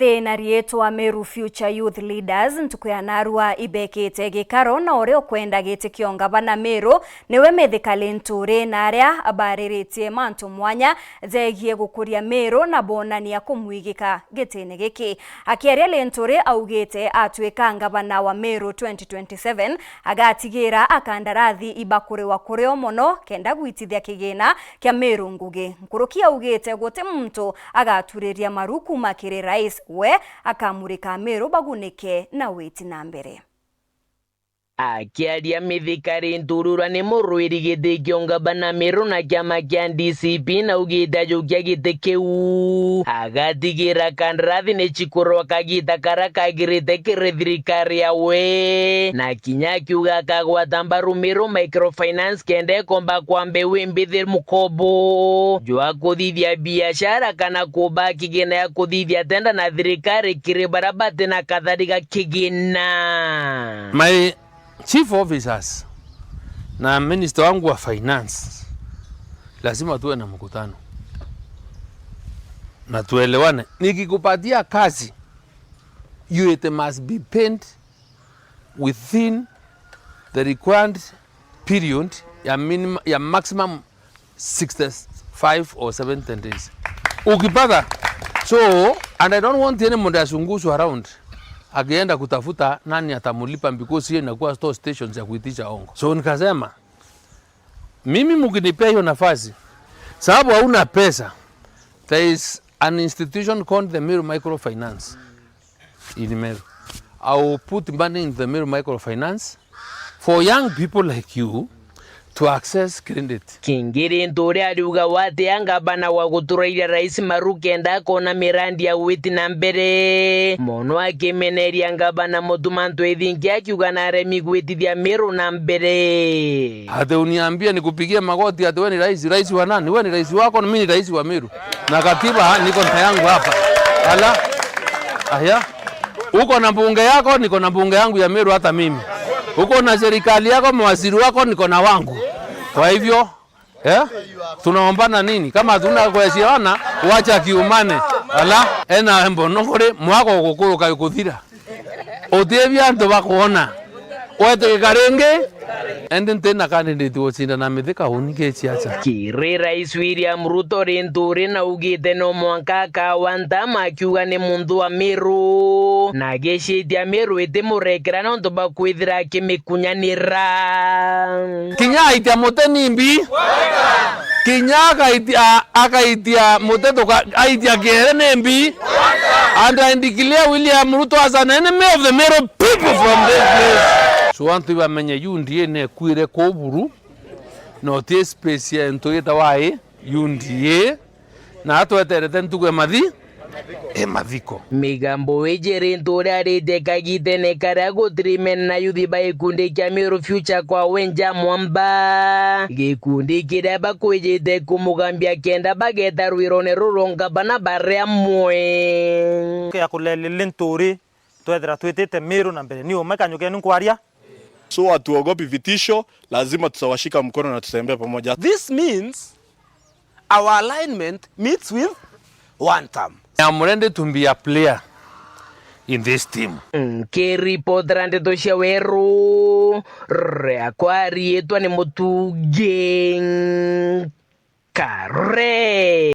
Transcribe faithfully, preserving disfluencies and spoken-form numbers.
Ri na riitwa Meru Future Youth Leaders, ntuku ya narua ibekite gikaro na uria ukwenda giti kia ungavana Meru niwe Mithika Linturi, na aria bariritie mantu mwanya jegie gukuria Meru na bonania kumwigika gitine giki. Akiaria, Linturi augite atwika ngavana wa Meru twenty twenty-seven, agatigira akandarathi ibakuriwa kurio mono kenda gwitithia kigina kia Meru ngugi. Nkuruki augite guti muntu agaturiria maru kuuma kiri rais, we akamurika Meru bagunike na witi na mbere. Akiaria, Mithika Linturi uria ni murwiri giti kia ungavana Meru na kiama kia D C P, naugite ajukia giti kiu agatigira kandarathi ni cikurwa kagita karia kagirite kiri thirikari yawe, na kinya akiuga akagwata mbaru Meru Microfinance kenda ikomba kwa mbeu imbithi mukobo jwa kuthithia biashara kana kuba kigina ya kuthithia tenda na thirikari kiri baria bati na kathari ga kigina. My chief officers na minister wangu wa finance, lazima tuwe na mkutano na tuelewane. Nikikupatia kazi, you, it must be paid within the required period ya minimum, ya maximum sixty-five or seventy days. Ukipata. So, and I don't want any muntu asungushwe around akienda kutafuta nani atamulipa, because hiyo inakuwa store stations ya kuitisha hongo. So nikasema, mimi mkinipea hiyo nafasi, sababu hauna pesa, there is an institution called the Meru Microfinance in Meru. I will put money in the Meru Microfinance for young people like you to access credit. Kingi Linturi ariuga watia ngavana wa guturairia rais maru kenda akona mirandi ya gwiti na mbere mono, akimeneria ngavana Mutuma M'Ethingia akiuga naremi gwitithia Meru na mbere. Ati uniambie nikupigie magoti ati we ni rais? Rais wa nani? We ni rais wako na mimi ni rais wa Meru. Na katiba, ha, niko na yangu hapa. Ala. Aya. Uko na bunge yako, niko na bunge yangu ya Meru hata mimi. Uko na serikali yako, mawaziri wako, niko na wangu. Kwa hivyo, eh? Tunaombana nini? Kama hatuna kuheshimiana, wacha kiumane. Ala, ena embo nokore mwako gukuruka kuthira. Utibia antu bakwona. Wetigika ringi, indi nti na candidate gucindana Mithika uni ki ciaca. Kiri Rais William Ruto, Linturi naugite no mwanka akawa ntama akiuga ni muntu wa Meru, na agicitia Meru itimurekera nontu bwa kwithira akimikunyanira. Kinya aitia muti ni mbi. Kinya akaitia, akaitia muti tuka-, aitia kiere ni mbi. And I declare William Ruto as an enemy of the Meru people from this place. So antu ibamenye U D A nekuire kuu buru, na uti space ya antu itawa i U D A. Na atweterete ntuku ya mathi-, e mathiko. Migambo iji Linturi aritie kagitene karia gutiri mena na yuthi ba gikundi kia Meru Future kwa wenja mwamba. Gikundi kiria bakwijite kumugambia kenda bageta rwirone ruru ngavana bari amwe. Ya kulele Linturi, twethira twitite Meru na mbere. Ni umwe kanyukeni nkwaria. So hatuogopi vitisho, lazima tutawashika mkono na tutembee pamoja. This means our alignment meets with one term. I'm ready to be a player in this team. Nkiripotera ndeto cia weru, riakwa riitwa ni Mutugi Nkare.